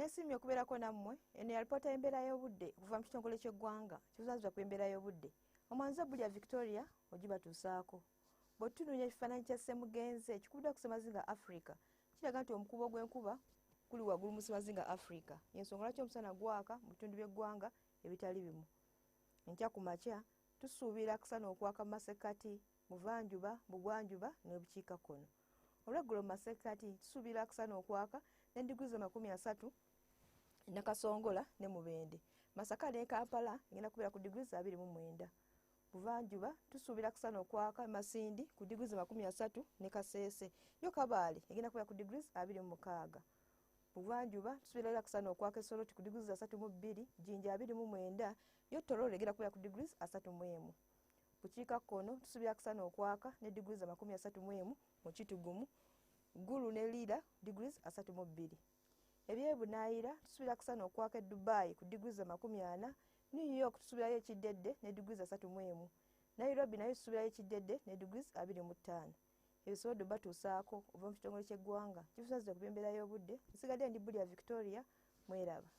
Nesiimye okubeerako nammwe. Eno yalipoota y'embeera y'obudde okuva mu kitongole ky'eggwanga kivunaanyizibwa ku embeera y'obudde. Omwanzi Bulya Victoria ogibatuusaako. Bwe tutunuulira ekifaananyi kya Ssemugenzi ekikubiddwa ku ssemazinga Africa, kiraga nti omukubo gw'enkuba guli waggulu mu ssemazinga Africa, y'ensonga lwaki omusana gwaka mu bitundu by'eggwanga ebitali bimu. Enkya ku makya tusuubira akasana okwaka mu masekkati, buvanjuba, bugwanjuba n'obukiikakkono. Olweggulo mu masekkati tusuubira akasana okwaka ne diguli 30 Nakasongola ne Mubende. Masaka ne Kampala egenda kubeera ku diguli 29. Buvanjuba tusuubira akasana okwaka Masindi ku diguli 30 ne Kaseese. Yo Kabaale egenda kubeera ku diguli 26. Buvanjuba tusuubira akasana okwaka e Soroti ku diguli 32, Jinja 29, yo Tororo egenda kubeera ku diguli 31. Bukiikakkono tusuubira akasana okwaka ne diguli 31 mu Kitugumu, Gulu ne Lira diguli 32. Ebyebunaayira tusuubira akasana okwaka e Dubai ku diguli 40, New York tusuubirayo ekiddedde ne diguli 31, Nairobi nayo tusuubirayo ekiddedde ne diguli 25. Ebisobodde batuusaako okuva mu kitongole ky'eggwanga kivunaanyizibwa ku by'embeera y'obudde. Nsigadde ndi Bulya Victoria, mweraba.